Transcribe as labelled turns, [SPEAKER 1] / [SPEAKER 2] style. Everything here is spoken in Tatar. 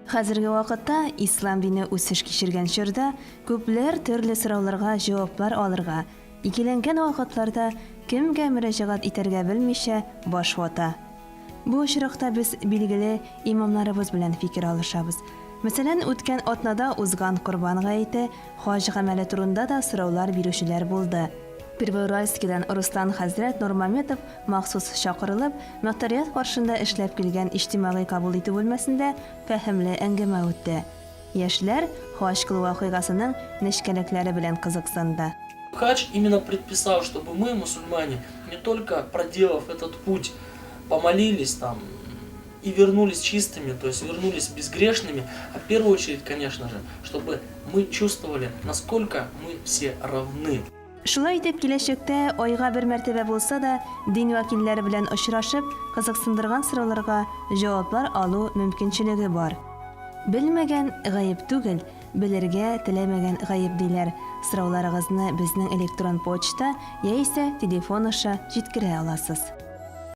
[SPEAKER 1] Хәзерге вакытта ислам дине үсеш кичергән чорда күпләр төрле сорауларга җаваплар алырга, икеләнгән вакытларда кемгә мөрәҗәгать итәргә белмичә баш вата. Бу очракта без, билгеле, имамнарыбыз белән фикер алышабыз. Мәсәлән, үткән атнада узган Корбан гаете, хаҗ гамәле турында да сораулар бирүчеләр булды. Первоуральскидан Руслан хәзрәт Нурмаметов махсус чакырылып, нотариат каршында эшләп килгән иҗтимагый кабул итү бүлмәсендә фәһемле әңгәмә үтте. Яшьләр хаҗ кылу вакыйгасының нечкәлекләре белән кызыксынды.
[SPEAKER 2] Хадж именно предписал, чтобы мы, мусульмане, не только проделав этот путь, помолились там и вернулись чистыми, то есть вернулись безгрешными, а в первую очередь, конечно же, чтобы мы чувствовали, насколько мы все равны.
[SPEAKER 1] Шулай итеп, киләчәктә айга бер мәртәбә булса да дин вәкилләре белән очрашып, кызыксындырган сорауларга җаваплар алу мөмкинчелеге бар. Белмәгән гаеп түгел, белергә теләмәгән гаеп диләр. Сорауларыгызны безнең электрон почта яисә телефон аша җиткерә аласыз.